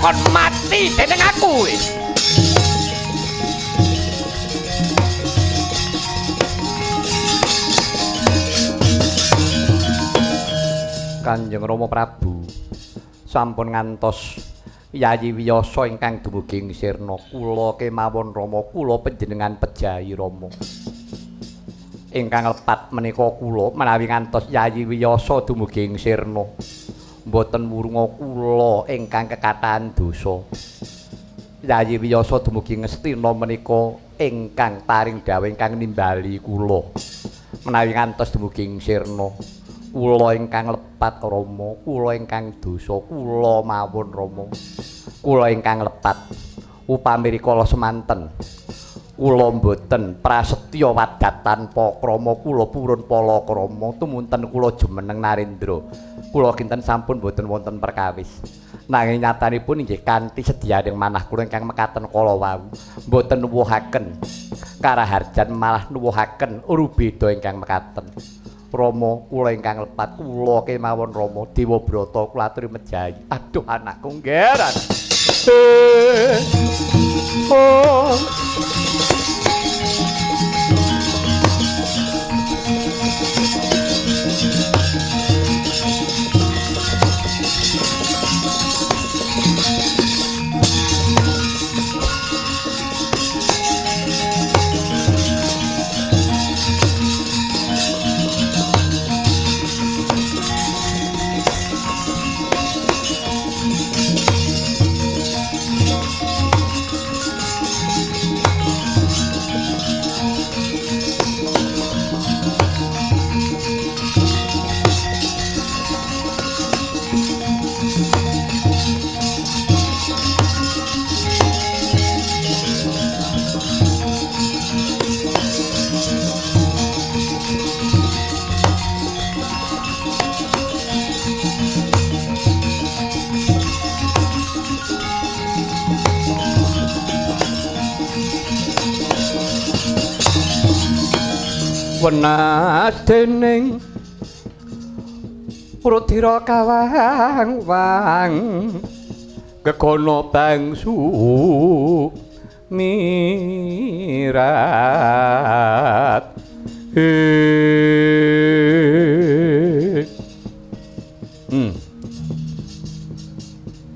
Dikongkon mati dening aku. Kanjeng Rama Prabu sampun ngantos Yayi Wiyasa ingkang dumugi ing sirna kula kemawon Rama, kula panjenengan pejahi Rama. Ingkang lepat menika kula menawi ngantos Yayi Wiyasa dumugi ing sirna mboten wurunga kula ingkang kekathahan dosa. Yayi Wiyasa dumugi Ngastina menika ingkang paring dawuh ingkang nimbali kula menawi ngantos dumugi ing sirna. Kula ingkang lepat Rama, kula ingkang dosa, kula mawon Rama. Kula ingkang lepat upami rikala semanten kula mboten prasetya wadat tanpa krama, kula purun palakrama tumunten kula jumeneng narendra. Kula kinten sampun mboten wonten perkawis. Nanging nyatanipun inggih kanthi sedyaning manah kula ingkang mekaten kala wau mboten nuwuhaken karaharjan malah nuwuhaken rubeda ingkang mekaten. Rama, kula ingkang lepat, kula kemawon Rama, Dewa Brata kula aturi mejahi. Aduh anakku ngger. Oh. Wenas dening Rudira kawang-wang gegono bangsu mirat.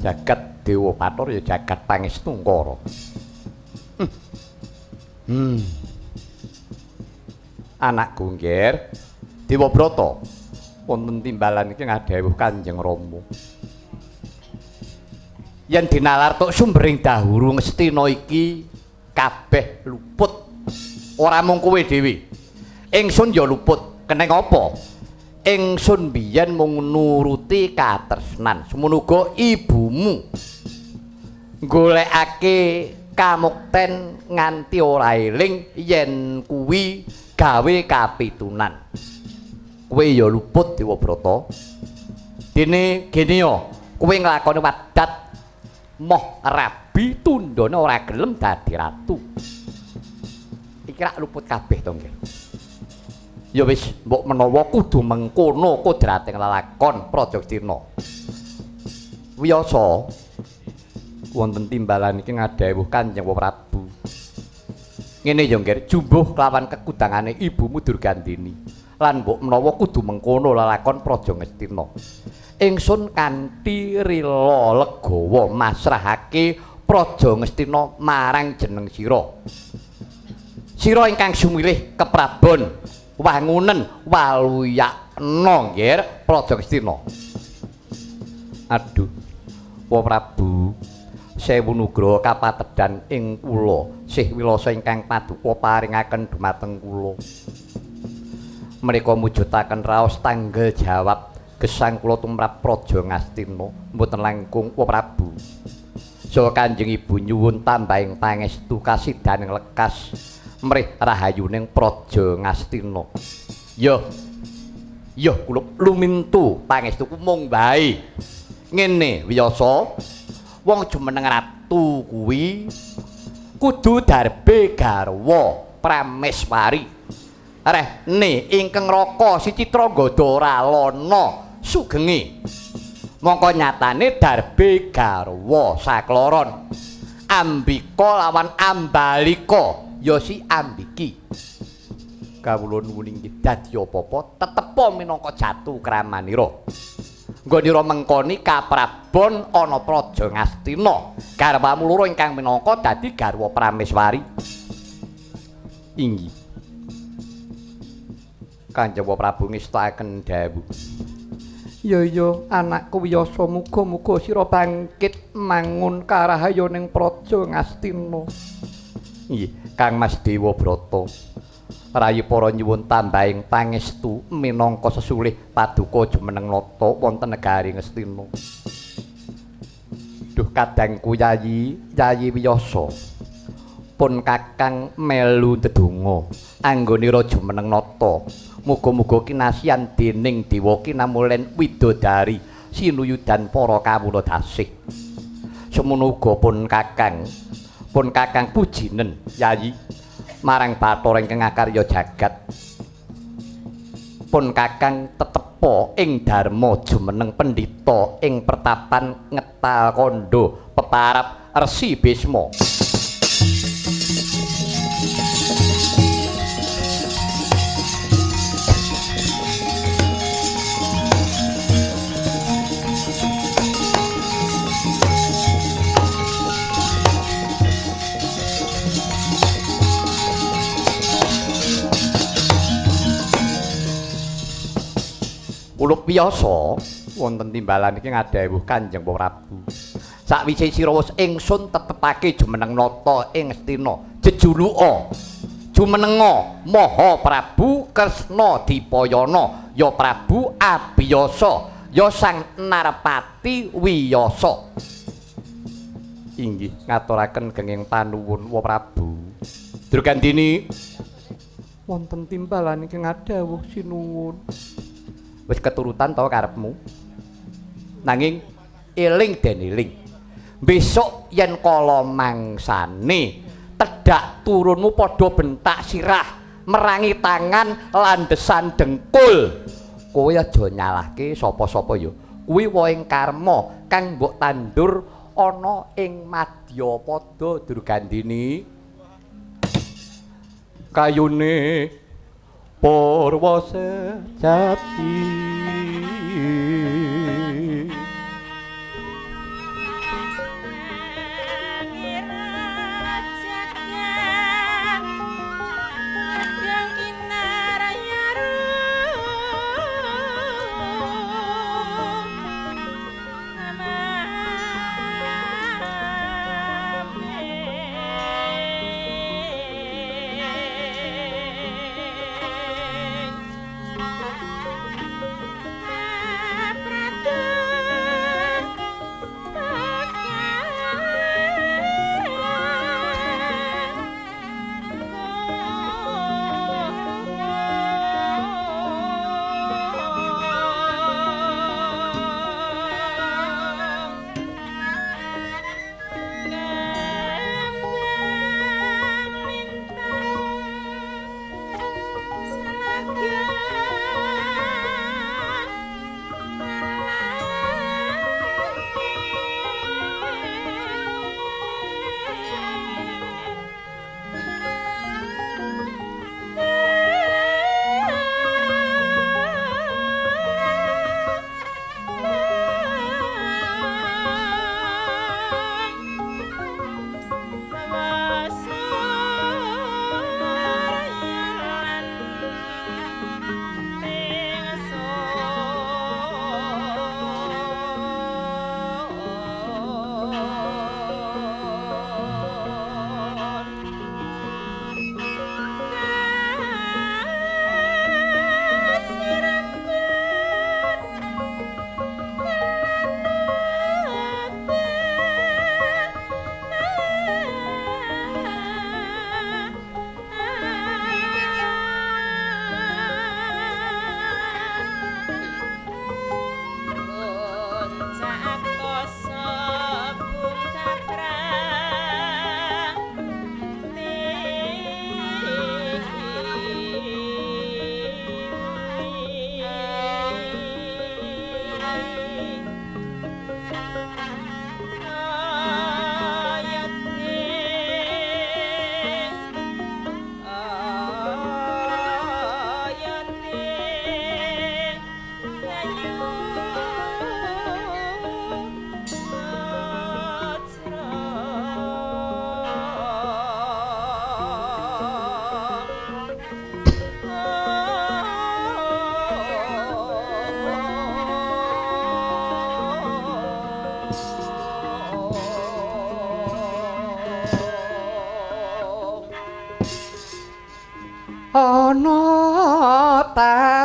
Jagat Dewa Bathara ya jagat Pangestungkara. Anakku nggih Dewa Brata wonten timbalan iki ngadhawuh Kanjeng Rama. Yen dinalar tok sumbering dahuru Ngastina iki kabeh luput. Ora mung kowe dhewe. Ingsun ya luput. Keneng apa? Ingsun biyen mung nuruti katresnan. Semono uga ibumu golekake kamukten nganti ora eling yen kuwi gawe kapitunan. Kowe ya luput Dewa Brata. Dene gene ya kowe nglakoni wadat moh rabi tundhone ora gelem dadi ratu. Iki rak luput kabeh to nggih. Ya wis mbok menawa kudu mengkono kodrating lelakon Praja Ngastina. Wiyasa wonten timbalan iki ngadhawuh Kanjeng Prabu. Ngene ya nggih, jumbuh kelawan kekudangane ibumu Durgandini. Lan mbok menawa kudu mengkono lelakon Praja Ngastina. Ingsun kanthi rila legawa masrahake Praja Ngastina marang jeneng sira. Sira ingkang sumilih keprabon wangunen waluyakna nggih Praja Ngastina. Aduh, Wa Prabu, sewu nugroho kapatedan ing kula, sih wilasa ingkang paduka paringaken dumateng kula. Menika mujudaken raos tanggel jawab gesang kula tumrap Praja Ngastina mboten langkung Wa Prabu. Saha Kanjeng Ibu nyuwun tambahing pangestu kasidaning lekas mrih rahayuning Praja Ngastina. Yo. Yo kula lumintu pangestuku mung bae. Ngene Wiyasa, wong jumeneng ratu kuwi kudu darbe garwa prameswari. Rehne ingkang raka si Citranggada Ralana sugenge. Mongko nyatane darbe garwa sakloron. Ambika lawan Ambalika ya si Ambiki. Kawula nuwun inggih dadi apa-apa tetepa minangka jatu kramanira. Nggonira mengkoni kaprabon ana Praja Ngastina. Garwamu loro ingkang minangka dadi garwa Prameswari. Inggih. Kanjeng Prabu ngestakaken dawuh. Ya ya anakku Wiyasa, muga-muga sira bangkit mangun karahaya ning Praja Ngastina. Inggih, Kang Mas Dewa Brata. Rayi para nyuwun tambahing pangestu minangka sesulih paduka jumeneng nata wonten negari Ngastina. Duh kadangku Yayi, Yayi Wiyasa. Pun kakang melu ndedonga anggonira jumeneng nata. Muga-muga kinasihan dening dewa kinamulen widodari sinuyudan para kawula dasih. Semono uga pun kakang pujinen Yayi marang Bathara ingkang akarya jagat. Pun kakang tetepa ing dharma jumeneng pendhita ing pertapan ngetal kandha peparap Resi Bisma. Ulup Wiyasa wonten timbalan iki ngadhawuh Kanjeng Prabu. Sakwise sira wis ingsun tetepake jumeneng nata ing Ngastina, jejuluka jumenenga Maha Prabu Kresna Dipayana, ya Prabu Abiyasa, ya Sang Narpati Wiyasa. Inggih ngaturaken genging panuwun wa Prabu. Durgandini wonten timbalan iki ngadhawuh sinuwun. Wis keturutan to karepmu. Nanging eling den eling. Besok yen kala mangsane tedhak turunmu padha bentak sirah, merangi tangan landesan dengkul. Kowe aja nyalahke sapa-sapa ya. Kuwi wohing karma kang mbok tandur ana ing madyapada Durgandini. Kayune purwa sejati.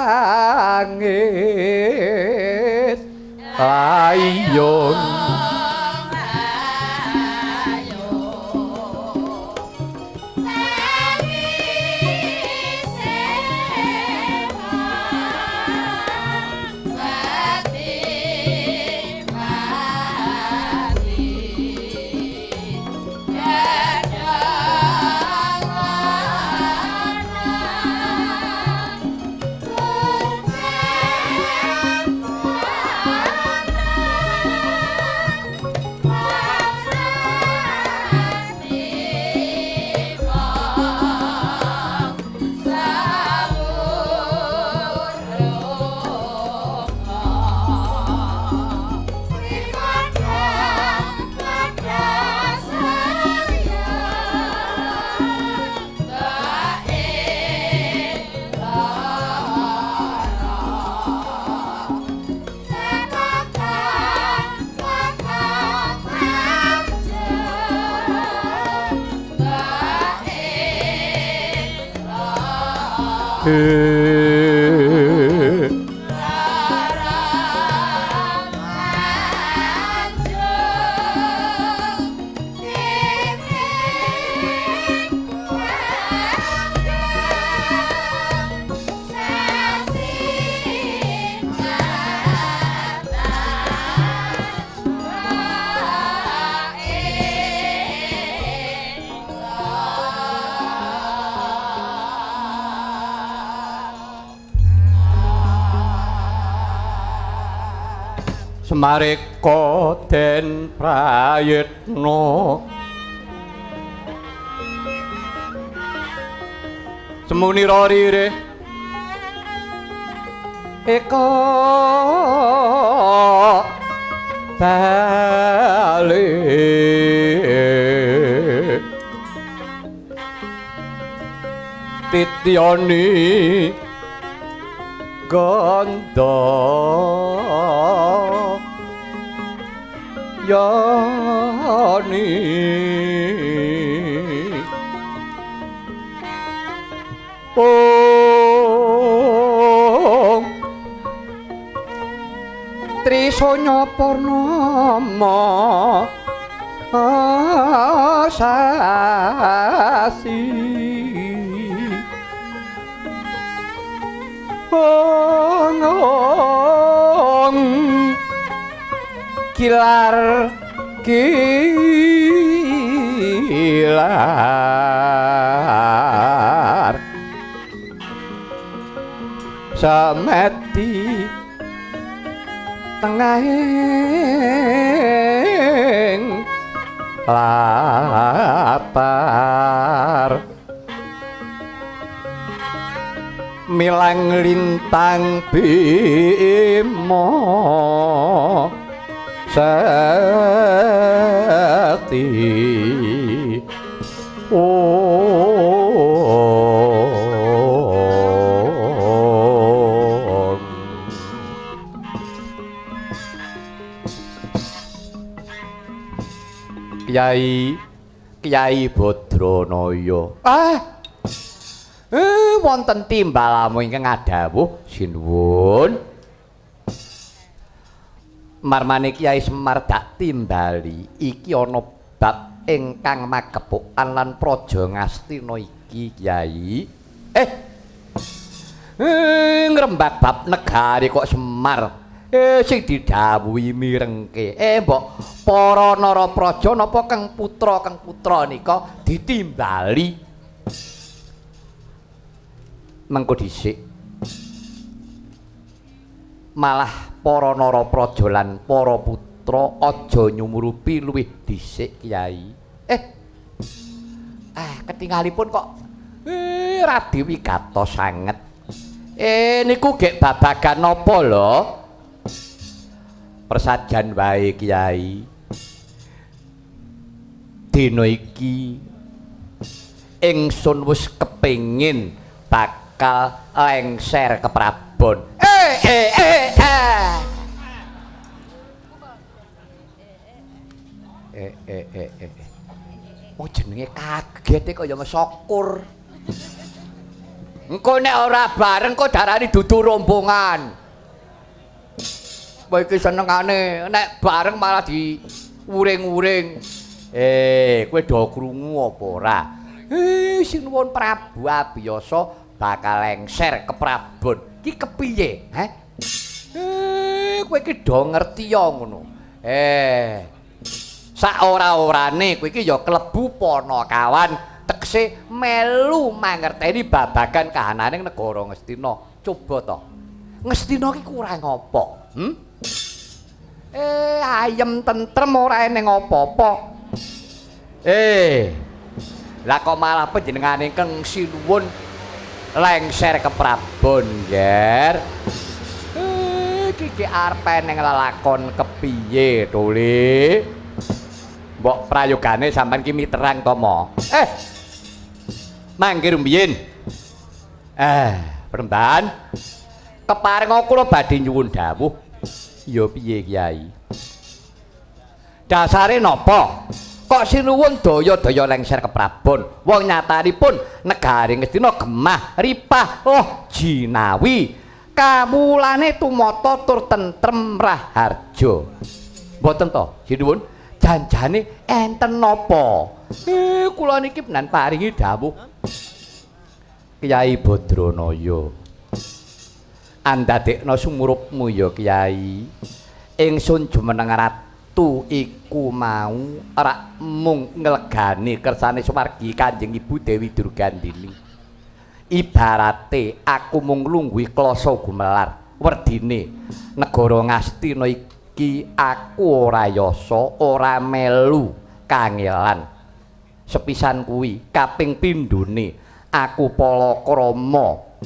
Tangis layung Semareka den prayitna semunira ririh eka bali titiyani gandha yani ong Trisanya Purnama sasi ong ong kilar kilar sameti tengahing latar milang lintang bima sati om. Kyai Kyai Badranaya. Ah. Wonten timbalamu ingkang ngadhawuh sinuwun. Marmane Kyai Semar dak timbali iki ana bab ingkang magepokan lan praja Ngastina iki Kyai. Ngrembak bab negari kok Semar. Sing didhawuhi mirengke. Mbok para narapraja napa kang putra nika ditimbali. Mengko dhisik. Malah para narapraja lan para putra aja nyumurupi luwih dhisik Kyai. Ketingalipun kok radi wigatos sanget. Niku gek babagan napa lho? Persajan wae Kyai. Dina iki ingsun wis kepengin bakal lengser ke Prabon. Oh jenenge kaget kaya mesokur. Engko nek ora bareng kok darani dudu rombongan. Kowe iki senengane nek bareng malah diuring-uring. Kowe do krungu apa ora? Sinuwun Prabu Abiyasa bakal lengser ke Prabon. Iki kepiye, he? Kowe iki do ngerti ya ngono. Sak ora-orane kowe iki ya klebu panakawan. Tekse melu mangerteni babagan kahananing negara Ngastina. Coba to. Ngastina iki kurang apa? Ayem tentrem ora eneng apa-apa. Lah kok malah panjenengane ingkang sinuwun lengser ke Prabon, Ger. Iki arep eneng lelakon kepiye to, Le? Mbok prayogane sampean ki miterang to, Mo? Mangke rumiyin. Peremban. Keparenga kula badhe nyuwun dawuh. Ya piye, Kyai? Dasare napa? Kok sinuwun daya-daya lengser ke Prabon? Wong nyatanipun negari Ngastina gemah ripah oh jinawi. Kawulane tumata tur tentrem raharja. Mboten to, sinuwun? Janjane enten napa? Kula niki menan paringi dawuh Kyai Badranaya. Andadekna sumurupmu ya Kyai. Ingsun jumeneng ratu iku mau rak mung nglegani kersane swargi Kanjeng Ibu Dewi Durgandini. Ibarate aku mung nglungguhi klasa gumelar werdine negara Ngastina iki aku ora yasa, ora melu kangelan. Sepisan kuwi kaping pindhone aku palakrama.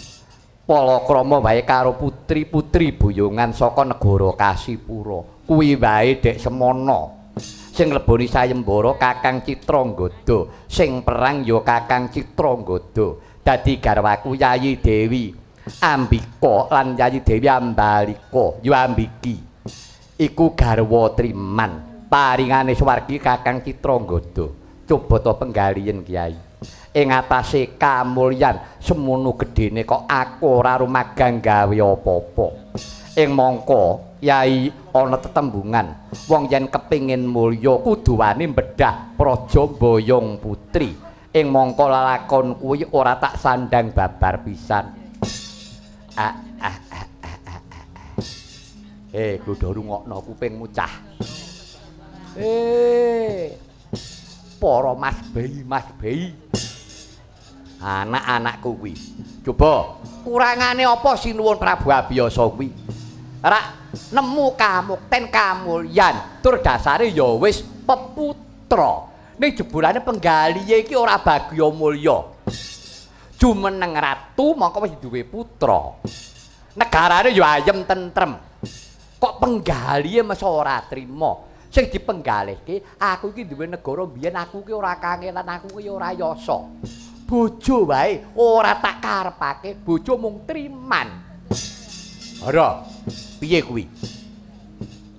Palakrama wae karo putri-putri boyongan saka negara Kasipura. Kuwi wae dek semono. Sing leboni sayembara Kakang Citranggada, sing perang ya Kakang Citranggada. Dadi garwaku Yayi Dewi Ambika lan Yayi Dewi Ambalika, ya Ambiki. Iku garwa triman paringane swargi Kakang Citranggada. Coba to penggalihen Kyai. Ing atase kamulyan semono gedene kok aku ora rumagang gawe apa-apa. Ing mangka Yai ana tetembungan wong yen kepingin mulya kudu wani bedah praja mboyong putri. Ing mangka lalakon kuwi ora tak sandang babar pisan. Kudu rungokno kupingmu cah. Para Mas Bei, Mas Bei. Anak-anakku kuwi. Coba kurangane apa sinuwun Prabu Abiyasa kuwi? Rak nemu kamukten kamulyan, tur dasare ya wis peputra. Ning jebulane penggalihe iki ora bagya mulya. Jumeneng ratu mongko wis duwe putra. Negarane ya ayem tentrem. Kok penggalihe mesa ora trima? Sing dipenggalihke aku iki duwe negara biyen aku iki ora kangelan, aku iki ora yasa. Bojo wae ora tak karepake, bojo mung triman. Ora, piye kuwi?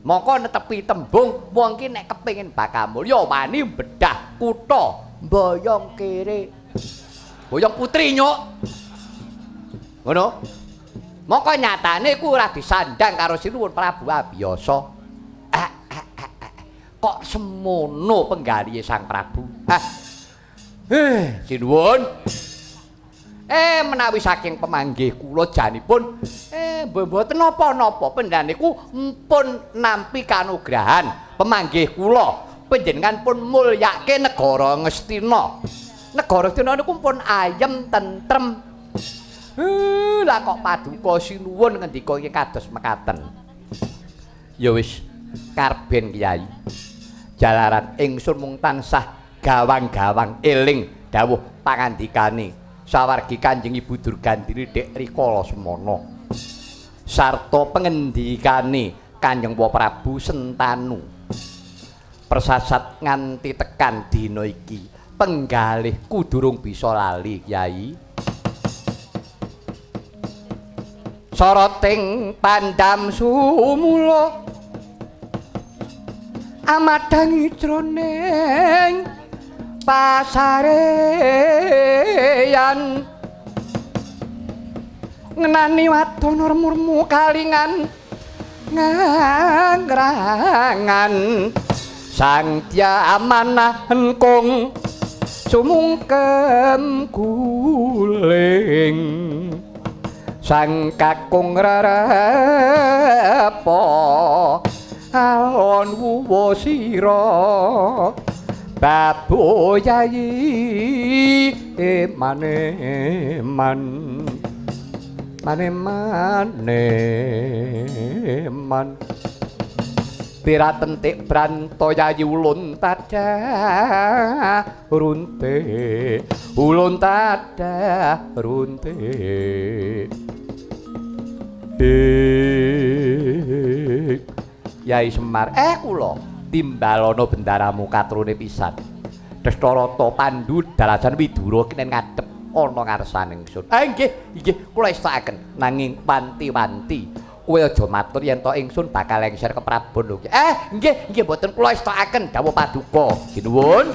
Mongko netepi tembung wong ki nek kepengin bakal mulya wani bedah kutha mboyong kere. Boyong putri nyuk. Ngono. Mongko nyatane ku ora disandang karo Sinuwun Prabu Abiyasa. Kok semono penggalihe Sang Prabu? Sinuwun. Menawi saking pemanggih kula janipun mboten napa-napa panjenengan niku mpun nampi kanugrahan pemanggih kula. Panjenengan pun mulyake negara Ngastina. Negara Ngastina niku pun ayem tentrem. Lah kok paduka sinuwun ngendika iki kados mekaten. Ya wis karben Kyai. Jalaran ingsun mung tansah gawang-gawang eling dawuh pangandikane sawargi Kanjeng Ibu Durgandini Dek rikala semana. Sarta pengendikane Kanjeng Prabu Sentanu. Persasat nganti tekan dina iki, penggalihku durung bisa lali, Kyai. Soroting pandam sumula amadangi jroning pasareyan. Ngenani wadon remurmu kalingan ngangrangan sang diamanah kung sumungkem guling sang kakung rerepa alon wuwa sira babu yayi maneman manemane man piratentik branto yayi ulun tadah runte ulun tadah runte. Yai Semar, kula timbalono bendaramu katrune pisan. Destarata Pandu dalasan Widura kenen ngadhep ana ngarsane ingsun. Nggih, nggih kula estakaken nanging wanti-wanti kowe aja matur yen to ingsun bakal lengser ke Prabon lho. Nggih, nggih mboten kula estakaken dawuh paduka. Sinuwun.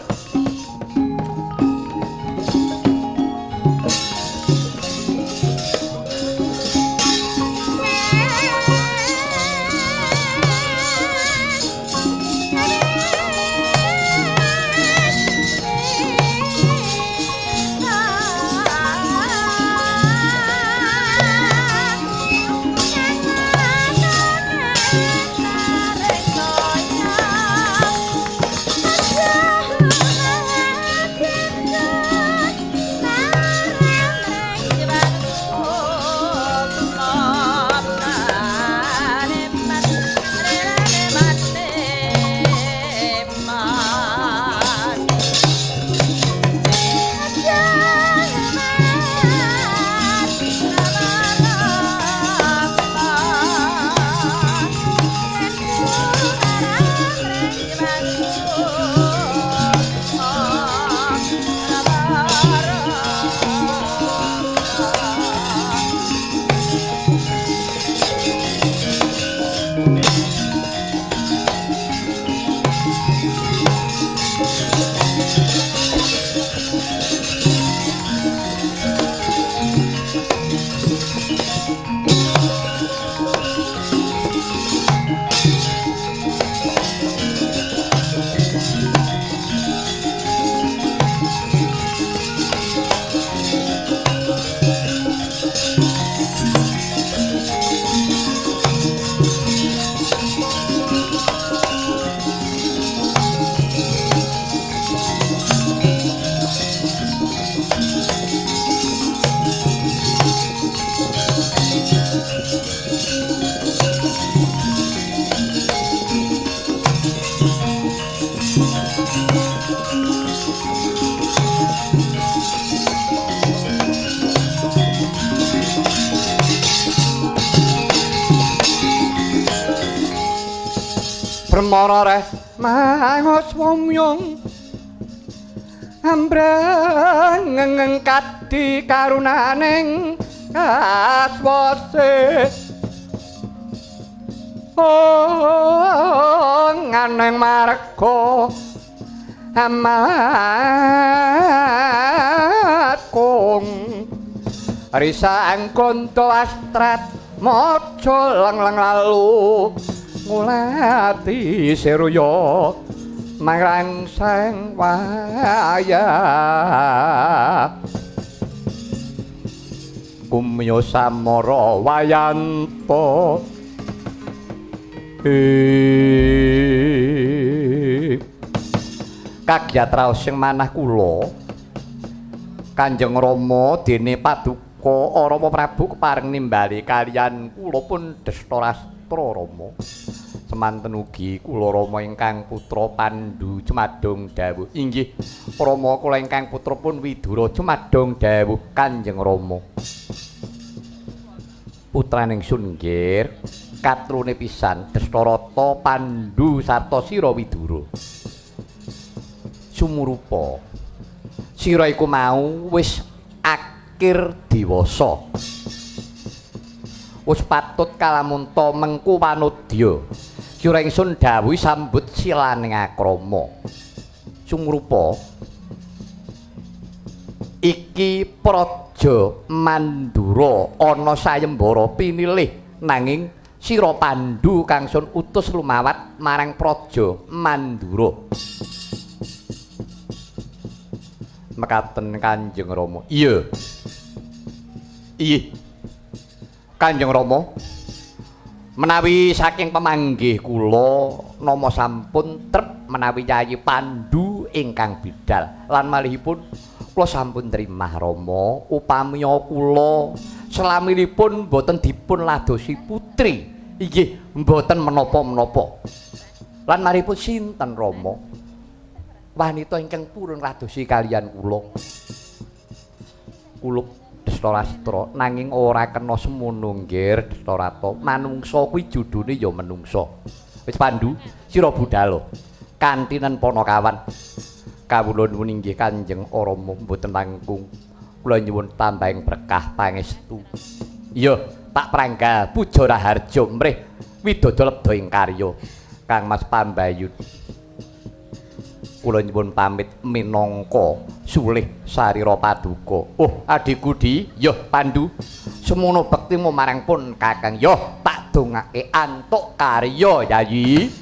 Permara reh mangos womyong ambreng ngengkadi karunaning kaswase oh nganeng marga amat kung risang konto astrat maca lang-lang lalu ngulati seruya marang sang waya kumya samara wayanto kagiat raos sing manah kula Kanjeng Rama dene paduka Rama Prabu kepareng nimbali kaliyan kula pun Destarastra Rama. Semanten ugi kula Rama ingkang putra Pandu jumadung dawuh. Inggih Rama kula ingkang putra pun Widura jumadung dawuh Kanjeng Rama. Putraning sun nggih katrune pisan Destarata Pandu sarta sira Widura. Sumurupa sira iku mau wis akir dewasa. Wis patut kalamunta mengku wanodya. Sira ingsun dawuhi sambut silaning akrama. Sumurupa iki praja Praja Mandura ana sayembara pinilih nanging sira Pandhu kang sun utus lumawat marang Praja Mandura. Mekaten Kanjeng Rama. Iya. Iya. Kanjeng Rama, menawi saking pemanggih kula nama sampun trep menawi Yayi Pandhu ingkang bidal lan malihipun kula sampun trimah Rama upamiya kula selaminipun boten dipun ladosi putri inggih mboten menapa-menapa. Lan malihipun sinten Rama wanita ingkang purun ladosi kalian kula? Kula Destarastra nanging ora kena semono nggir Destarata. Manungsa kuwi judune ya menungsa. Wis Pandhu, sira budhal kanthi nenpono kawan. Kawula nuwun inggih Kanjeng Rama mboten langkung kula nyuwun tambahing berkah pangestu. Iya, tak prangga puja raharja mrih widodo lebda ing karya. Kang Mas Pambayun, kula nyuwun pamit minangka sulih sarira paduka. Oh, adhiku Di, yo Pandhu, semono bektimu marang pun Kakang. Yo tak dongake antuk karya Yayi.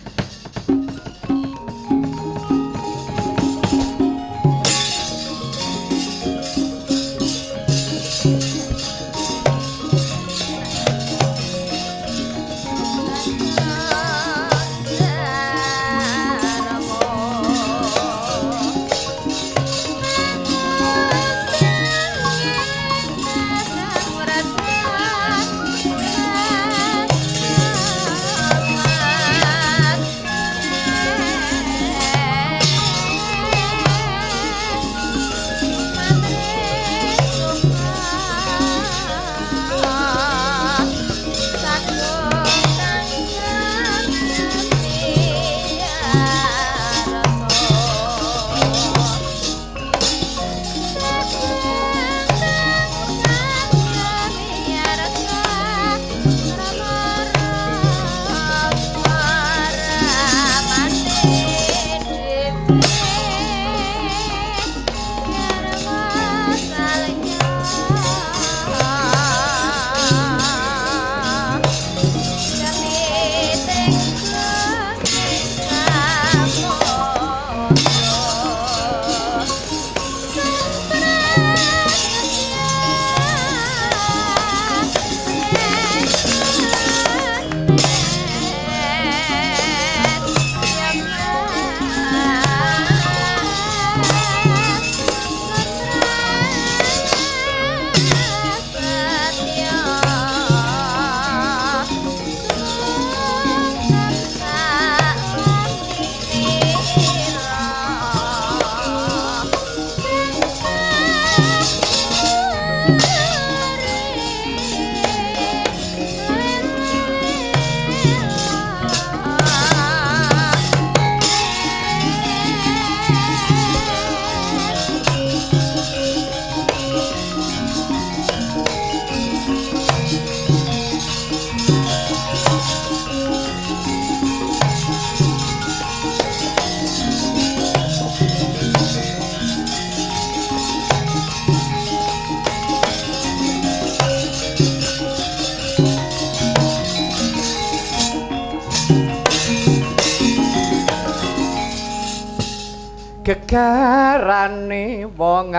Gegarane wong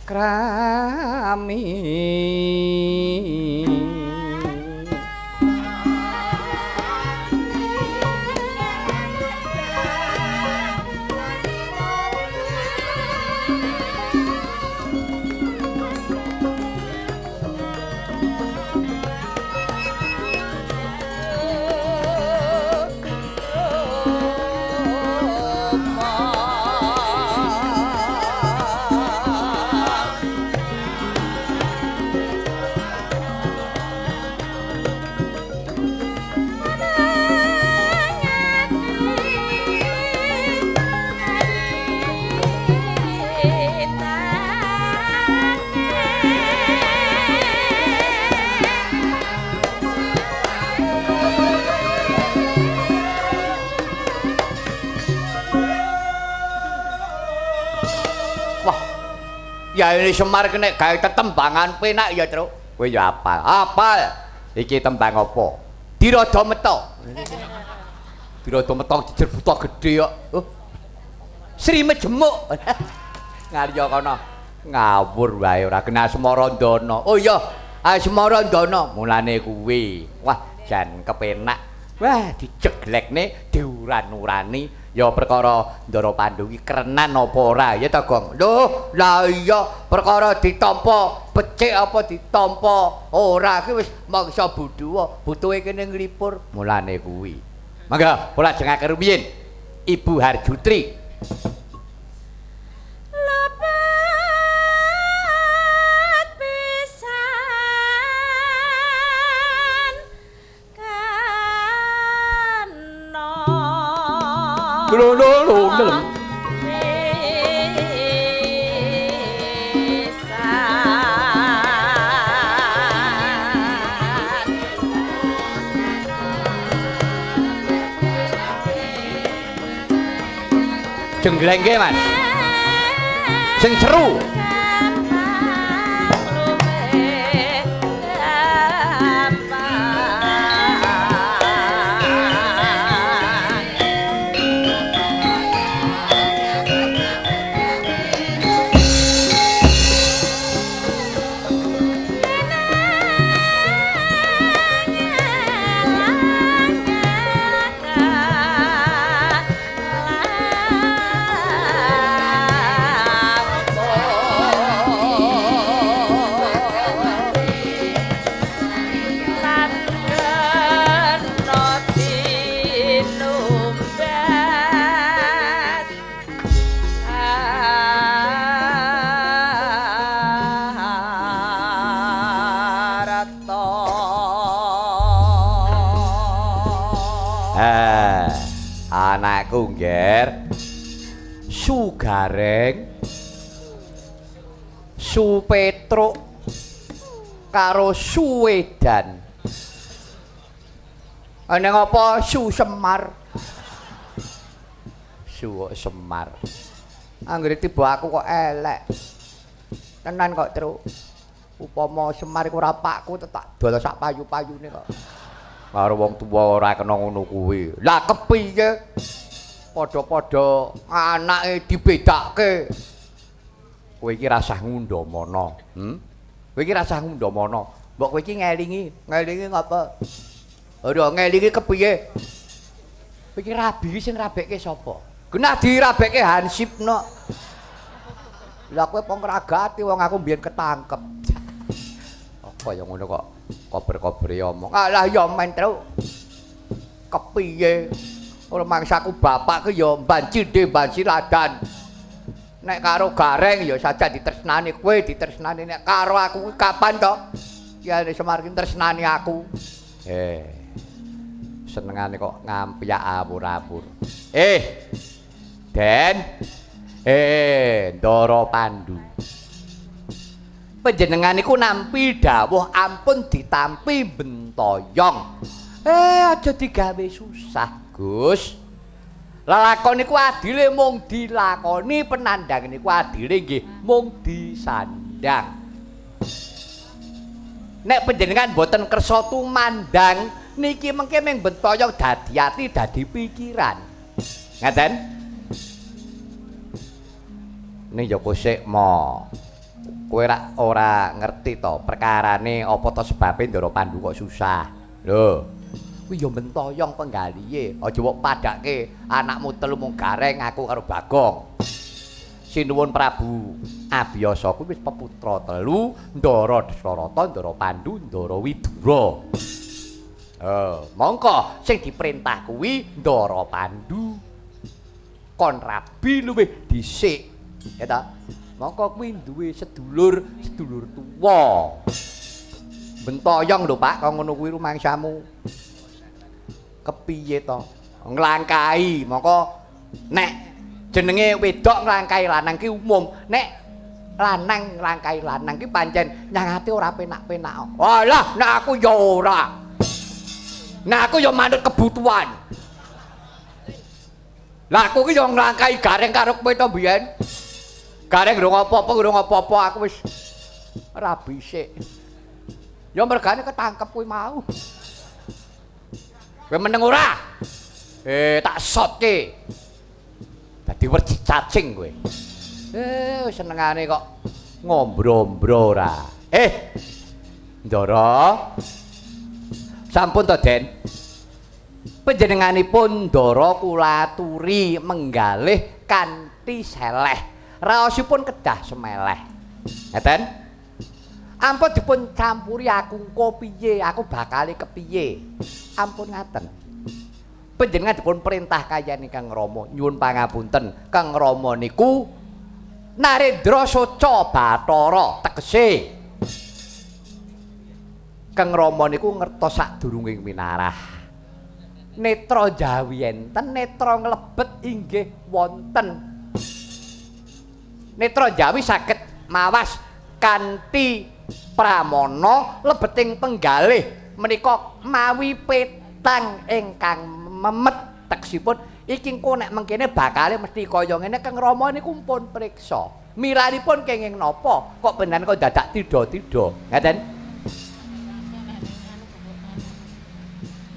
krami. Ya ini Semar kena gawe tetembangan penak ya, Truk. Kowe ya apal. Apal. Iki tembang apa? Dirada Meta. Dirada Meta jejer buta gedhe kok. Oh. Sri Mejemuk. Ngarya kono. Ngawur wae ora kena Asmarandana. Oh iya, Asmarandana. Mulane kuwi. Wah, jan kepenak. Wah, dijeglekne, diuran-urani. Ya perkara Ndara Pandu iki kerenan apa ora ya ta, Gong? Lho, lah iya, perkara ditampa becik apa ditampa ora iki wis mangsa buduwa, butuhe kene nglipur. Mulane kuwi. Mangga kula ajengake rumiyin Ibu Harjutri. Lepat pisan kana Lho lho lho lho. Pisan. Jengglengke, Mas. Sing seru. Gampang luwih gampang. Eh, anakku ngger. Su Gareng, Su Petruk karo Suwedan. Ana ngapa Su Semar? Su kok Semar. Anggere tiba aku kok elek. Tenan kok, Truk. Upama Semar iku ora pakku tak dol sak payu-payune kok. Karo wong tuwa ora kena ngono kuwi. Lah kepiye? Padha-padha anake dibedakke. Kowe iki rasah ngundhamana, Kowe iki rasah ngundhamana. Mbok kowe iki ngelingi, ngelingi ngapa? Ora ngelingi kepiye? Kowe iki rabi iki sing rabekke sapa? Genah dirabekke Hansip no. Lah kowe apa ngragati wong aku mbiyen ketangkep. Apa ya ngono kok kober-kobere omong. Alah ya men, Truk. Kepiye? Ora mangsaku bapakku ya mbanci de mbanci ladan. Nek karo Gareng ya saja ditresnani, kowe ditresnani, nek karo aku kuwi kapan to? Ya nek Semar ki tresnani aku. Senengane kok ngampyak awur-awur. Den. Ndara Pandu. Panjenengan niku nampi dawuh ampun ditampi bentoyong. Aja digawe susah, Gus. Lelakon niku adile mung dilakoni, penandang niku adile nggih mung disandang. Nek panjenengan boten kersa tumandang niki mengke mung bentoyong dadi ati dadi pikiran. Ngaten? Ning ya kosek mo. Kowe rak ora ngerti to perkarane apa to sebabe Ndara Pandu kok susah. Lho, kuwi ya mentoyong penggalihe. Aja mbok padhake anakmu telu mung Gareng aku karo Bagong. Sinuwun Prabu Abiyasa kuwi wis peputra telu, Ndara Dasarata, Ndara Pandu, Ndara Widura. Mongko sing diperintah kuwi Ndara Pandu. Kon rabi luwih dhisik, ya ta? Mongko kuwi duwe sedulur, sedulur tuwa. Bentoyong lho Pak, kok ngono kuwi rumangsamu. Kepiye to? Nglangkahi, mongko nek jenenge wedok nglangkahi lanang ki umum, nek lanang nglangkahi lanang ki pancen nyangate ora penak-penak. Walah, nek aku ya ora. Nek aku ya manut kebutuhan. Lah aku ki ya nglangkahi Gareng karo kowe to mbiyen. Gareng durung apa-apa, durung apa-apa aku wis rabi sik. Ya mergane ketangkep kuwi mau. Kowe meneng ora? Tak sotke. Dadi werji cacing kowe. Senengane kok ngombro-ombro ora. Ndara. Sampun to, Den. Panjenenganipun Ndara kula aturi menggalih kanthi seleh. Raosipun kedah semeleh. Ngeten? Ampun dipun campuri aku engko piye, aku bakale kepiye. Ampun ngaten. Panjenengan dipun perintah kayane Kang Rama, nyuwun pangapunten. Kang Rama niku Narendra Soca Bathara tegese. Kang Rama niku ngertos sadurunging winarah. Netra jawi enten, netra nglebet inggih wonten. Netra jawi saged mawas kanthi pramana lebeting penggalih menika mawi petang ingkang memet tegesipun iki engko nek mengkene bakale mesti kaya ngene. Kang Rama niku pun priksa. Milanipun kenging napa kok benan kok dadak tidha-tidha. Ngaten?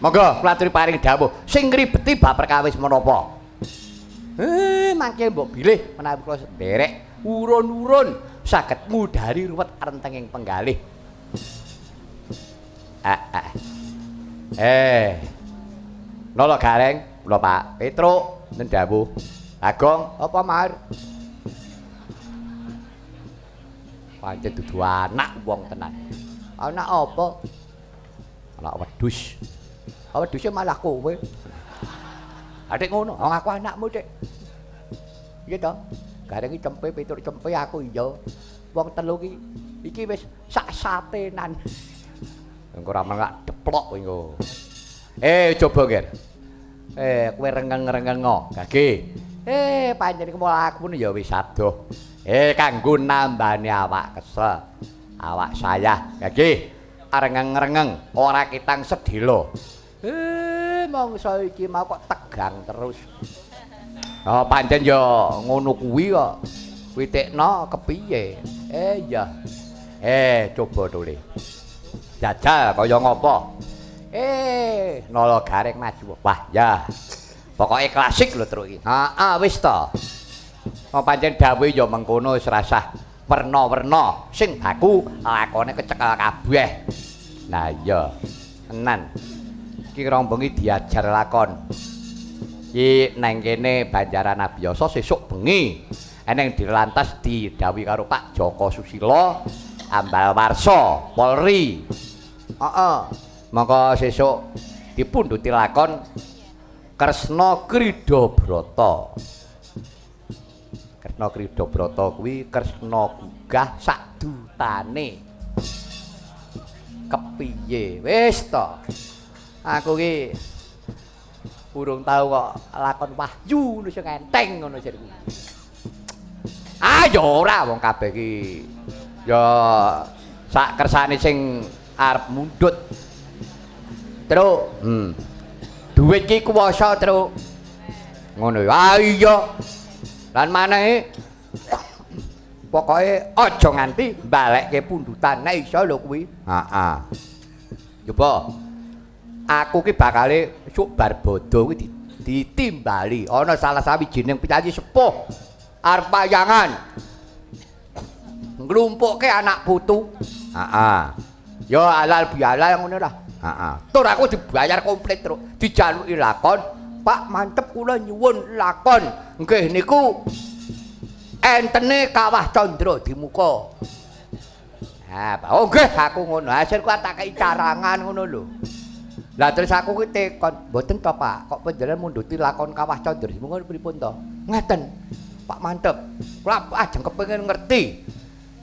Monggo kula aturi paring dawuh sing ngribeti bab perkawis menapa. Mangke mbok bilih menawi kula nderek urun-urun saged ngudari ruwet rentenging penggalih. Nolo Gareng, kula Pak Petruk ndawuh. Bagong apa Mar? Pancen dudu anak wong tenan. Anak apa? Anak wedhus. Wedhuse malah kowe. Adik ngono, wong aku anakmu, Dik. Iya to? Gareng iki cempe, Petruk cempe, aku iya. Wong telu iki iki wis sak satenan. Engko ora mengak deplok kowe engko. Coba Ger. Kowe rengeng-rengengo, gage. Panjenengan mlaku ya wis adoh. Kanggo nambani awak kesel. Awak saya, gage. Rengeng-rengeng, ora ketang sedelo. Mongso iki mau kok tegang terus. Oh, pancen ya ngono kuwi kok. Witikno kepiye? Iya. Coba tole. Jajal kaya ngopo? Nala Gareng maju. Wah, ya. Pokoke klasik lho truk iki. Heeh, wis to. Oh, pancen dawuhe ya mengkono wis rasah werna-werna sing baku lakone kecekel kabeh. Nah iya, tenan. Iki rong bengi diajar lakon. Iki nang kene Banjaran Abiyasa sesuk bengi eneng dilantas didhawuhi karo Pak Joko Susilo Ambal Warsa Polri. Heeh. Mongko sesuk dipundhuti lakon Kresna Krida Brata. Kresna Krida Brata kuwi Kresna gugah sadutane. Kepiye? Wis to. Aku ki urung tau kok lakon wahyu ngono sing enteng ngono jarku. Ah ya ora wong kabeh ki ya sak kersane sing arep mundhut. Truk, Duit ki kuwasa, Truk. Ngono ya. Ah iya. Lan manehe pokoke aja nganti balekke pundutan nek iso lho kuwi. Heeh. Coba aku ki bakale sok bar bodho kuwi ditimbali ana salah sawijining piyayi sepuh arep wayangan nglumpukke anak putu. Heeh. Ya halal bihalal ngono lah. Heeh. Tur aku dibayar komplit truk, dijaluki lakon. Pak mantep kula nyuwun lakon. Nggih niku entene Kawah Candra di muka. Ha, oh nggih aku ngono. Hasil ku tak kei carangan ngono lho. Lah terus aku ki tekon, mboten to Pak, kok panjenengan mundhuti lakon Kawah Candra di muka pripun to? Ngeten. Pak mantep. Kula ajeng kepengin ngerti.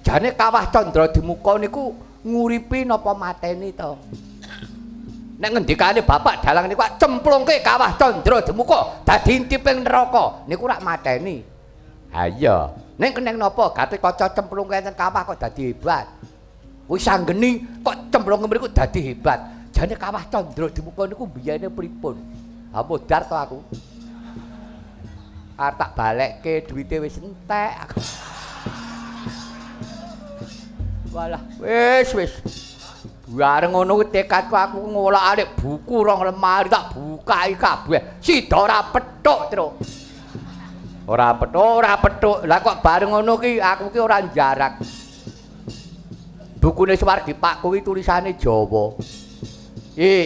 Jane Kawah Candra di muka niku nguripi napa mateni to? Nek ngendikane bapak dalang niku cemplungke Kawah Candra di muka dadi intiping neraka niku rak mateni. Ha iya. Ning keneng napa Gatotkaca cemplungke enten kawah kok dadi hebat. Kuwi sanggeni kok cemplungke mriku dadi hebat. Jane Kawah Candra di muka niku biyene pripun? Ha modar to aku. Arep tak balekke duwite wis entek aku. Walah, wis wis. Bareng ngono kuwi tekadku aku ngolak-alik buku rong lemari tak bukai kabeh. Sida ora pethuk, Truk. Ora pethuk, ora pethuk. Lah kok bareng ngono ki aku ki ora njarak. Bukune Suwardi Pak kuwi tulisane Jawa. Iki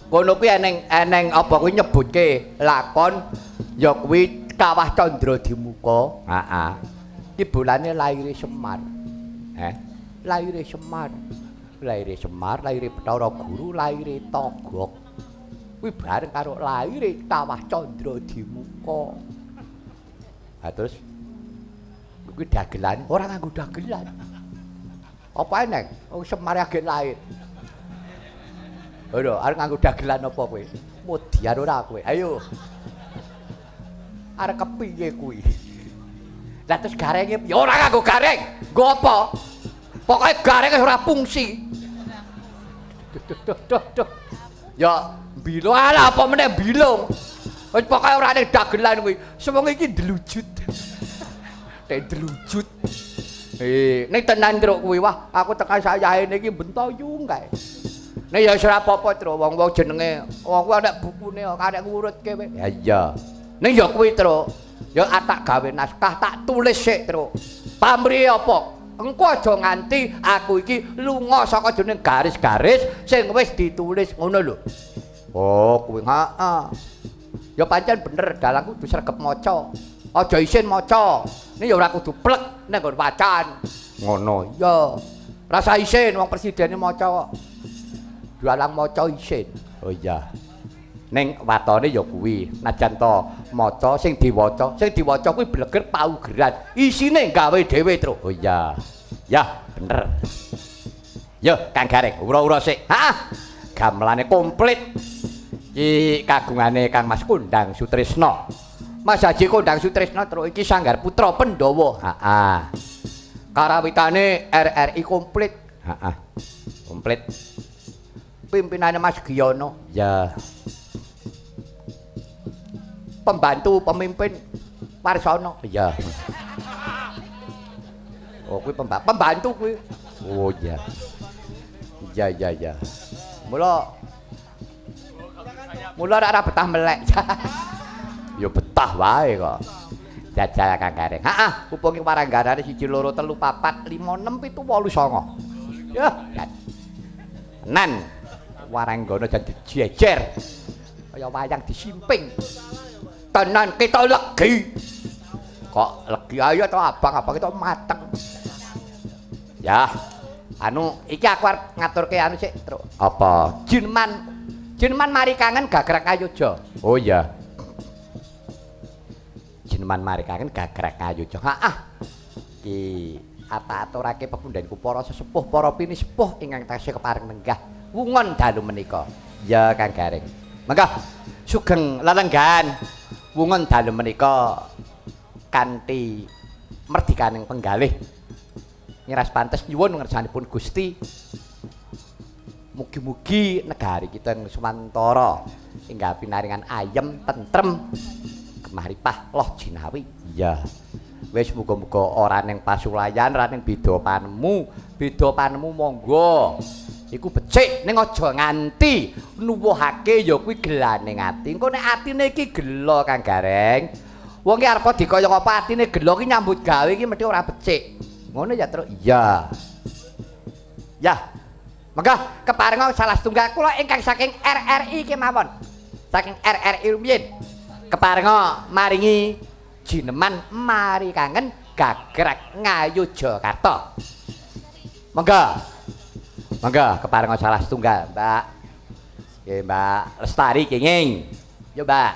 kono kuwi eneng apa kuwi nyebutke lakon ya kuwi Kawah Candra Dimuka. Heeh. Iki bulane laire Semar. Laire Semar. Laire Semar, laire Bathara Guru, laire Togok. Kuwi bareng karo laire Kawah Candra Dimuka. Ha terus kuwi dagelan, ora nganggo dagelan. Apa eneng? Wong Semar agek lair. Ora, arep nganggo dagelan apa kowe? Modian ora kowe. Ayo. Arep kepiye kuwi? Lah terus garenge ya ora nganggo gareng. Nggo apa? Pokoke gareng wis ora fungsi. Duh duh duh duh. Ya bilung ala apa meneh bilung. Wis pokoke ora ning dagelan kuwi. Sewengi iki ndelujut. Tek ndelujut. Ning tenan truk kuwi wah aku tekan sayahene iki bentayung kae. Nek ya wis ora apa-apa truk wong-wong jenenge wong kuwi ana bukune kok arek ngurutke kowe. Ya iya. Ning ya kuwi truk. Ya tak gawe naskah tak tulis sik truk. Pamrihe apa? Engko aja nganti aku iki lunga saka jeneng garis-garis sing wis ditulis ngono lho. Oh, kuwi heeh. Ya pancen bener dalang kudu sregep maca. Aja isin maca. Ning ya ora kudu plek ning nggon wacan. Ngono. Iya. Rasa isin wong presidene maca kok. Dalang maca isin. Oh iya. Ning watone ya kuwi, najan to maca sing diwaca kuwi bleger paugeran. Isine gawe dhewe, Truk. Oh iya. Ya, bener. Yo, Kang Gareng, ura-ura sik. Heeh. Gamelane komplit. Iki kagungane Kang Mas Kondang Sutrisno. Mas Haji Kondang Sutrisno truk iki Sanggar Putra Pandhawa. Heeh. Karawitane RRI komplit. Heeh. Komplit. Pimpinane Mas Giyono. Ya. Pembantu pemimpin Warsono. Iya. Oh, kuwi pembantu kuwi. Oh iya. Iya iya iya. Mula mula ora betah melek. Ya betah wae kok. Jajal Kang Gareng. Heeh, mumpung waranggarane 1 2 3 4 5 6 7 8 9. Ya, tenan. Waranggana jan dijejer. Kaya wayang disimping. Tenan kita legi. Kok legi ayo to abang-abang kita mateng. Ya. Anu iki aku arep ngaturke anu sik, Truk. Apa? Jinman. Jinman mari kangen gagrak Ayodya. Oh iya. Jinman mari kangen gagrak Ayodya. Heeh. Iki ata-aturake pepundhenku para sesepuh, para pinisepuh ingkang taksih kepareng nenggah wungon dalu menika. Ya Kang Gareng. Mangga sugeng lelenggahan wungon dalu menika kanthi merdikaning penggalih. Ngiras pantes nyuwun ngersanipun Gusti. Mugi-mugi negari kita ing Sumantara hingga pinaringan ayem tentrem gemah ripah loh jinawi. Iya. Wis muga-muga ora ning pasulayan, ora ning beda panemu. Beda panemu monggo. Iku becik ning aja nganti nuwuhake ya kuwi gelane ati. Engko nek atine iki gela Kang Gareng. Wong ki arep dikaya apa atine gela ki nyambut gawe iki mesti ora becik. Ngono ya, Truk? Iya. Ya. Monggo keparenga salah setunggal kula ingkang saking RRI kemawon. Saking RRI rumiyin. Keparenga maringi jineman mari kangen gagrak Ngayogyakarta. Monggo. Monggo keparenga salah setunggal, Mbak. Nggih, Mbak Lestari kenging. Yo, Mbak.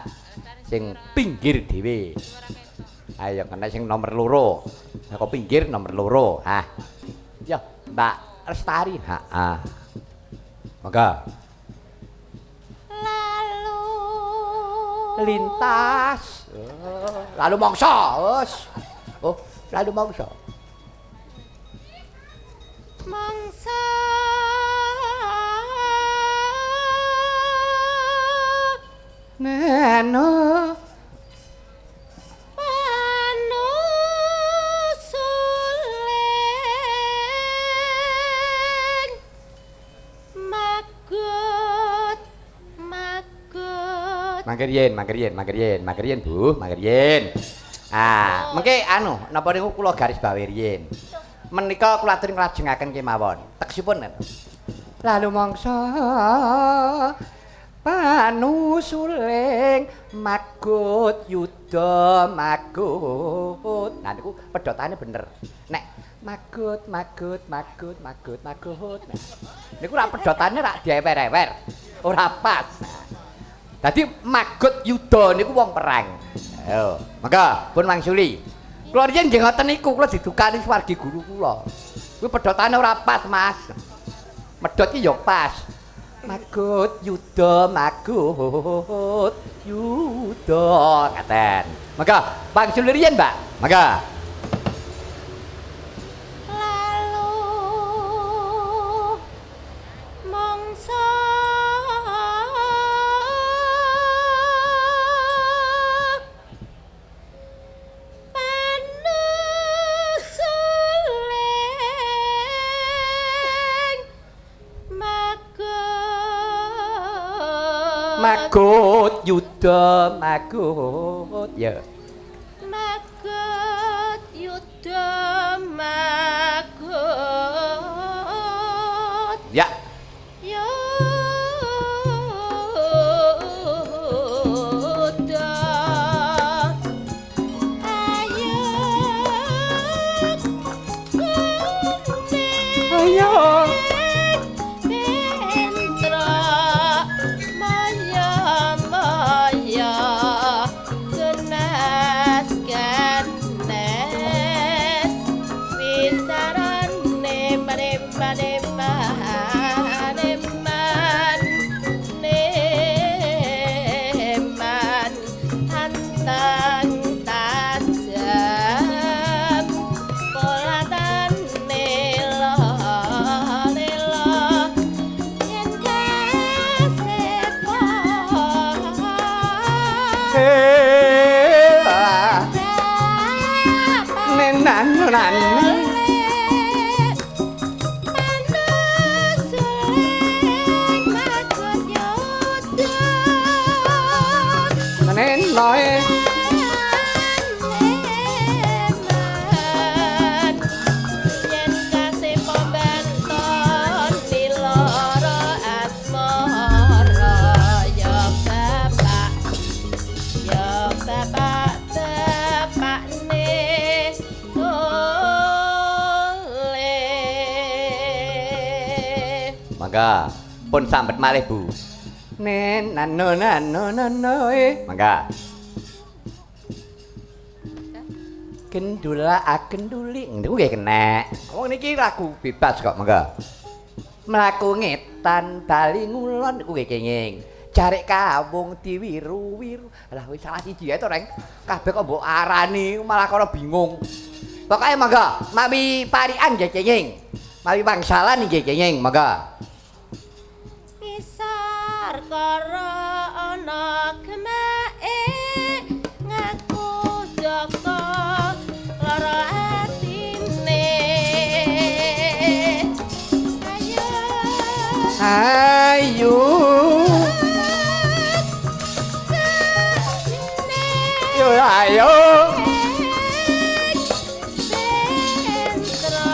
Sing pinggir dhewe. Ayo kena sing nomor 2. Saka pinggir nomor 2. Hah. Yo, Mbak Lestari. Heeh. Monggo. Lalu lintas. Oh, lalu mongso. Wes. Oh, lalu mongso. Mongso. Neno. Magut magut. Mangke riyen, mangke riyen, mangke riyen, mangke riyen Bu, mangke riyen. Ah, mengke anu napa niku kula garis bawahi riyen. Menika kula aturi nglajengaken kemawon. Tegesipun lalu mangsa panusuling magut yuda magut. Nah niku pedhotane bener. Nek magut magut magut magut magut. Nah, niku rak pedhotane rak diewer-ewer. Ora pas. Dadi magut yuda niku wong perang. Ayo, mangga pun wangsuli. Kula riyen nggih ngoten niku, kula didukani swargi guru kula. Kuwi pedhotane ora pas, Mas. Medhot ki ya pas. Magut yuda magut yuda ngaten. Mangga wangsuli riyen, Mbak. Mangga. Lalu mangsa panusuling magut Magut yuda magut. Ya. Magut yuda magut. Ya. Yuda ayo Ayo. Bentra maya maya genas ganes wicarane mane mane mane man neman antang tajam polatane lo lelo yen kasepo Nenan nan. Nenoe. Mangga pun sambet malih Bu. Nen nano nano nano Mangga. Gendula agenduli niku nggih kenek. Wong niki lagu bebas kok mangga. Mlaku ngetan bali ngulon niku nggih kenging. Jarik kawung diwiru-wiru. Alah wis salah siji ae to, Reng. Kabeh kok mbok arani malah kono bingung. Pokoke mangga, mawi parikan nggih kenging. Mawi wangsalan nggih kenging, mangga. Ngisor kara ana gemake ngaku Joko lara atine. Ayo Ayo. Yo ayo. Bentra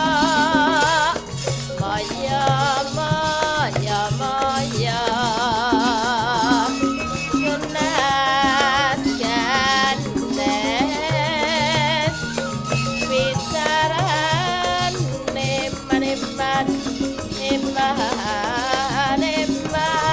maya maya maya genas ganes wicarane maneman eman eman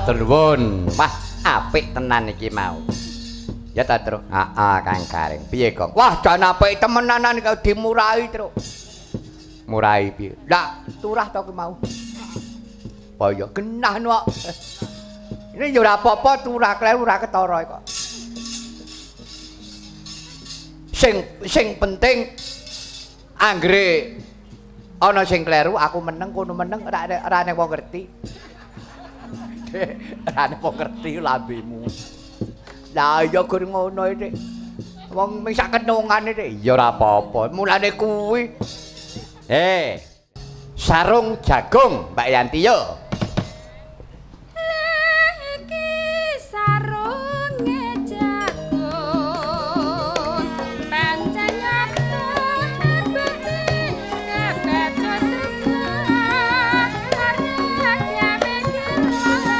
Matur nuwun. Wah, apik tenan iki mau. Ya ta, Truk? Heeh, Kang Gareng. Piye, Gong? Wah, jan apik temenanan kok dimurahi, Truk. Murahi piye? Lah, turah to ki mau. Oh ya genah kok. Ini ya ora apa-apa, turah kleru ora ketara kok. Sing penting anggere ana sing kleru aku meneng kono meneng ora ora nek wong ngerti. Ora nek wong ngerti lambemu. Lah ya gur ngono iki. Wong mung sak kenungan iki. Ya ora apa-apa. Mulane kuwi. Sarung jagung Mbak Yanti yo. Iki sarunge jagung pancen nyata hebate kebacut tresna arep gawe kira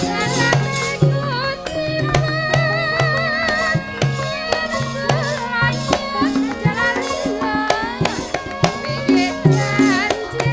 jalane kucimat piye janjine.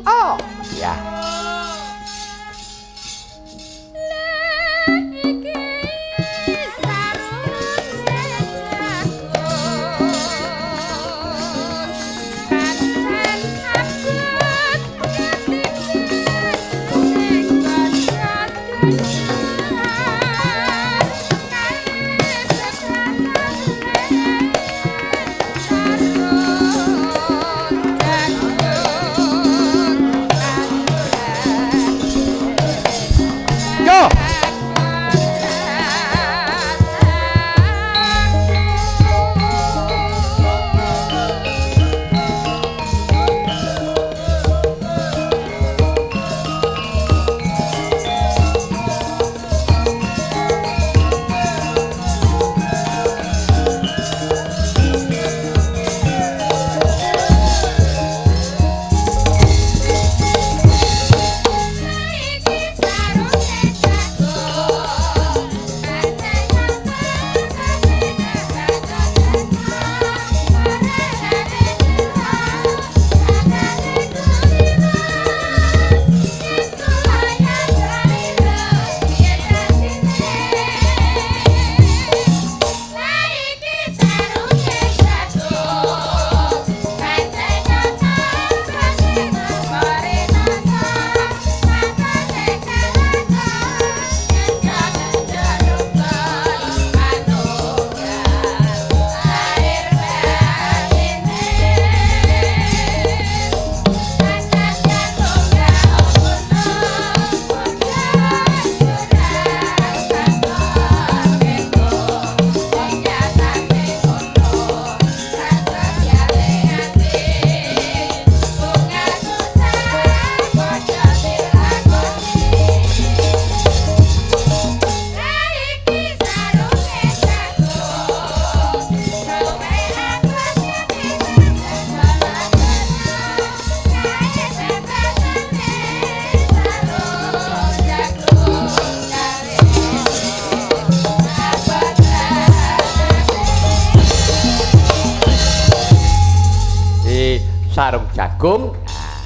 Oh, ya. Sarung jagung. Nah,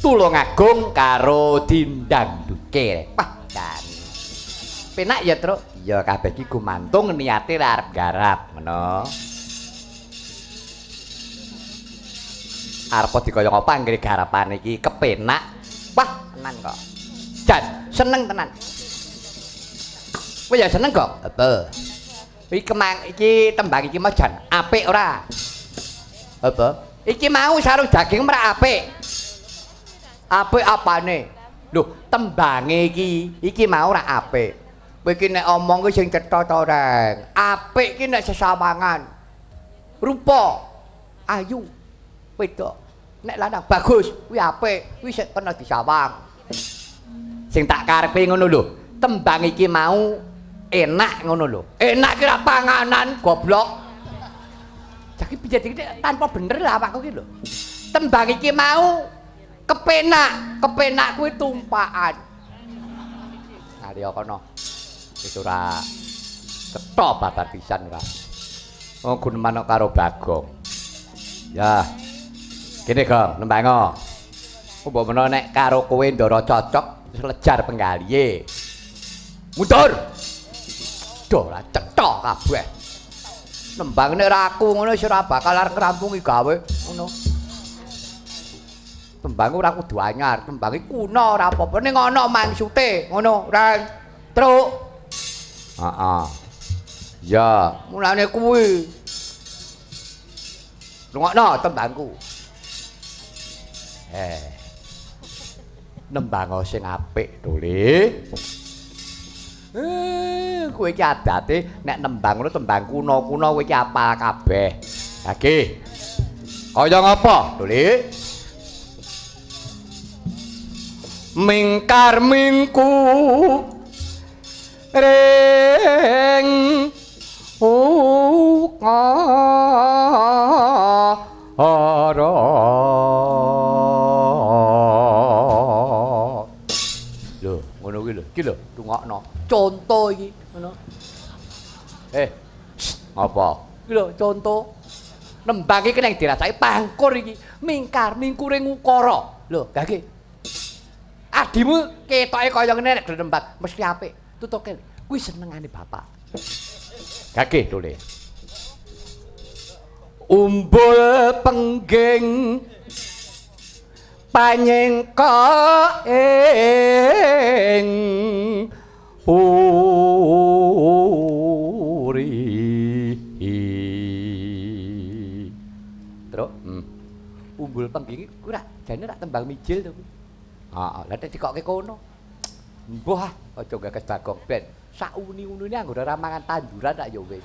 Tulungagung karo dindangduke. Wah, jan. Penak ya, Truk? Iya, kabeh iki gumantung niate arep garap, ngono. Arep dikaya apa anggere garapane iki kepenak. Wah, tenan kok. Jan, seneng tenan. Kowe ya seneng kok? Apa? Iki kemang iki tembang iki mau jan apik ora? Apa? Iki mau sarung daging ora apik. Apik apane? Lho, tembange iki, iki mau ora apik. Kowe iki nek omong kuwi sing cetha ta, Reng. Apik iki nek sesawangan. Rupa ayu wedok. Nek lanang bagus, kuwi apik, kuwi sik kena disawang. Sing tak karepe ngono lho. Tembang iki mau enak ngono lho. Enak ki ra panganan, goblok. Jaki piye iki tanpa bener lah awakku ki lho. Tembang iki mau kepenak, kepenak kuwi tumpakan. Arya kono. Wis ora cetha babar pisan ora. Oh guneman karo Bagong. Ya. Kene, Gong, nembango. Mbok menawa nek karo kowe Ndara cocok, wis lejar penggalihe. Mundur. Duh, ora cetha kabeh. Nembang nek ora aku ngono wis ora bakal arep ngrampungi gawe ngono. Tembang ora kudu anyar, tembange kuno ora apa-apa ning ana mangsute ngono, Reng. Truk. Heeh. Ya, mulane kuwi. Rungokno tembangku. Nembang sing apik, Dole. Kowe iki adate nek nembang ngono tembang kuno-kuno kowe iki apal kabeh. Ha iki. Kaya ngapa, Dole? Mingkar mingku ring ukara. Lho, ngono kuwi lho. Iki lho, rungokno. Conto iki, ngono. Apa? Iki lho conto. Nembang iki ning dirasake pangkur iki, mingkar mingkure ngukara. Lho, gage. Adimu ketoke kaya ngene nek nembang mesti apik. Tutuke. Kuwi senengane bapak. Gage dole. Umbul pengging panyengka ing puri. Truk, Umbul pengging iku ora jane rak tembang mijil to kuwi. Heeh, lha nek dikokke kono. Mbah, aja gagas Bagong ben. Sauni-unine anggere ora mangan tanduran rak ya wis.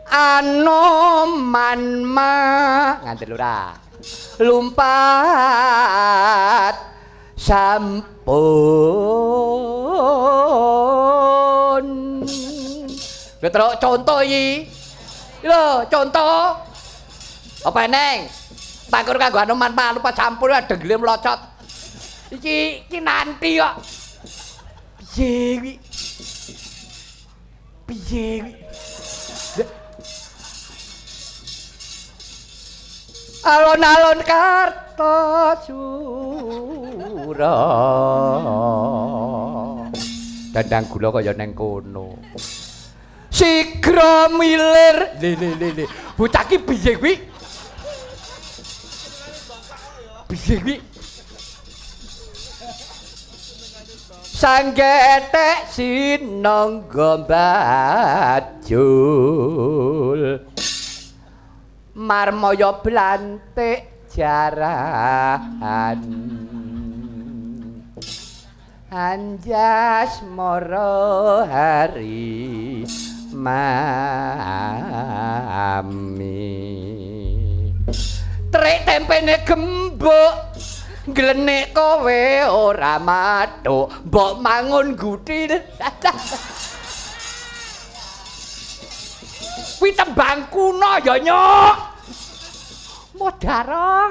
Anoman ma ngandel ora. Lumpat sampun. Petruk contoh iki. Iki lho, contoh. Apa eneng? Pangkur kanggo Anoman ma lupa campur denggile mlocot. Iki iki nanti kok. Piye kuwi? Piye kuwi? Alon-alon Kartasura. Dandang gula kaya neng kono. Sigra milir. Le le le le. Bocah ki piye kuwi? Piye kuwi? Sanggetek sinangga bajul. Marmaya blantik jarahan. Anjas mara hari mami. Trek tempene gembuk glenek kowe ora mathuk mbok mangun guthil. Kuwi tembang kuno ya nyok. Modara.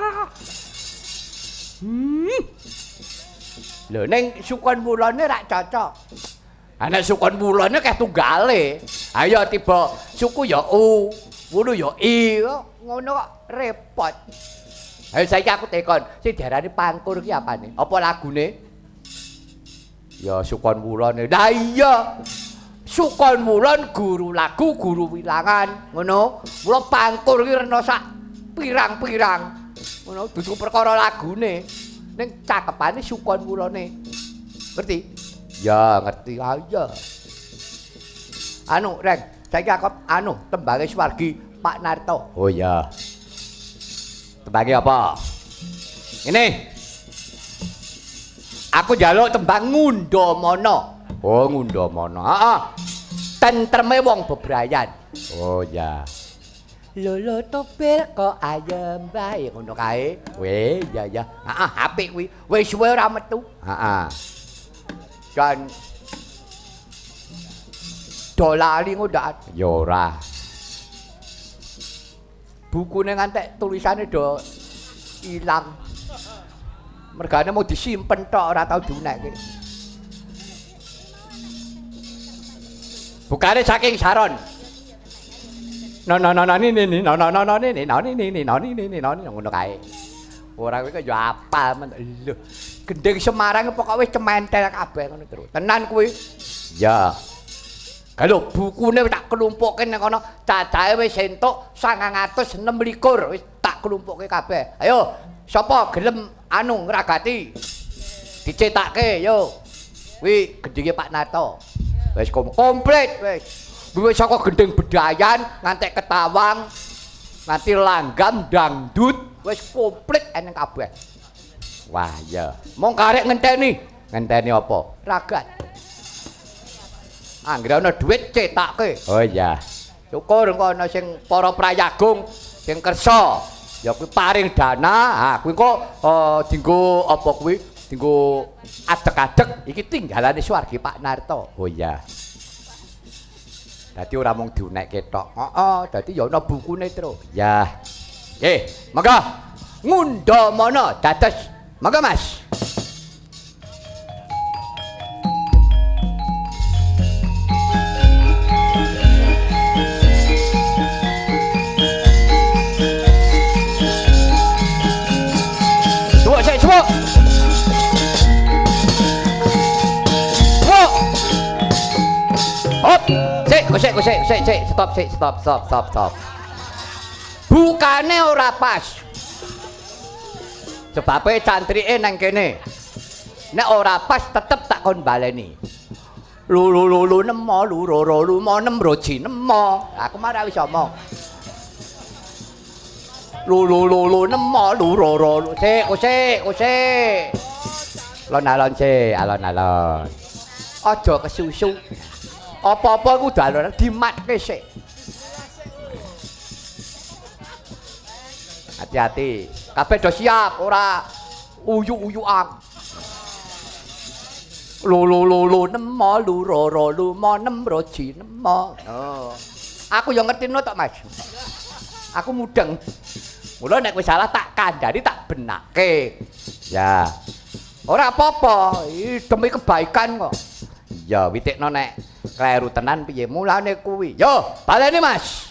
Lho ning sukon mulane rak cocok. Ha nek sukon mulane keh tunggale. Ayo tiba suku ya u. Ngono ya i ngono kok repot. Ayo saiki aku tekon, sing diarani pangkur ki apane? Apa lagune? Ya Sukon Wulon. Lah iya. Sukon Wulon guru lagu, guru wilangan, ngono. Mula pangkur ki rena sak pirang-pirang. Ngono dudu perkara lagune. Ning cakepane Sukon Wulone. Ngerti? Ya, ngerti. Ah iya. Anu, Reng, saiki aku anu tembange Swargi Pak Narto. Oh iya. Tembange apa? Ini. Aku njaluk tembang Ngundhamana. Oh, Ngundhamana. Heeh. Tentreme wong bebrayan. Oh iya. Lolo topel kok ayem bae ngono kae. Weh, iya ya. Heeh, apik kuwi. Wis suwe ora metu. Heeh. Jan do lali ngono. Ya ora. Bukune ngantek tulisane do ilang. Mergane mau disimpen tok ora tau diunekke. Bukane saking saron. No no no no ni ni ni no no no no ni ni no ni ni ni no ni ni ni no ni ngono kae. Ora kuwi kok ya apal men. Lho, gending Semarang pokoke wis cementel kabeh ngono terus. Tenan kuwi. Ya. Kalau bukune tak klumpukke nang kono, cacahe wis entuk 926 wis tak klumpukke kabeh. Ayo, sapa gelem anu ngragati? Dicetakke yo. Kuwi gendinge Pak Narto. Wis komplit wis. Kuwi saka gending Bedayan ngantek Ketawang, nganti langgam dangdut, wis komplit eneng kabeh. Wah, iya. Mong karek ngenteni. Ngenteni apa? Ragat. Anggere ana dhuwit cetakke. Oh iya. Syukur engko ana sing para prayagung sing kersa. Ya kuwi paring dana, ha kuwi engko dienggo apa kuwi? Dienggo adeg-adeg iki tinggalane Swargi Pak Narto. Oh iya. Dadi ora mung diunekke tok. Heeh, dadi ya ana bukune, Tru. Ya. Nggih, monggo. Ngundhamana dados. Monggo, Mas. Suwuk sik, suwuk. Suwuk. Hop. Sik, sik, sik, sik, stop, sik, stop, stop, stop, stop. Bukane ora pas. Sebabe cantrike nang kene. Nek ora pas tetep tak kon baleni. Lu lu lu lu nemo lu ro ro lu mo nem roji nemo. Aku marah wis omong. Lu lu lu lu nemo lu ro ro lu. Sik, sik, sik. Alon-alon sik, alon-alon. Aja kesusu. Apa-apa kudu alon dimatke sik. Hati-hati. Kabeh do siap, ora uyuk-uyukan. Lu lu lu lu nemo lu ro ro lu mo nem roji nemo. Oh. Aku yo ngerti no tok, Mas. Aku mudeng. Mula nek wis salah tak kandhani tak benake. Ya. Ora apa-apa, demi kebaikan kok. Ya witikno nek kleru tenan piye mulane kuwi. Yo, baleni Mas.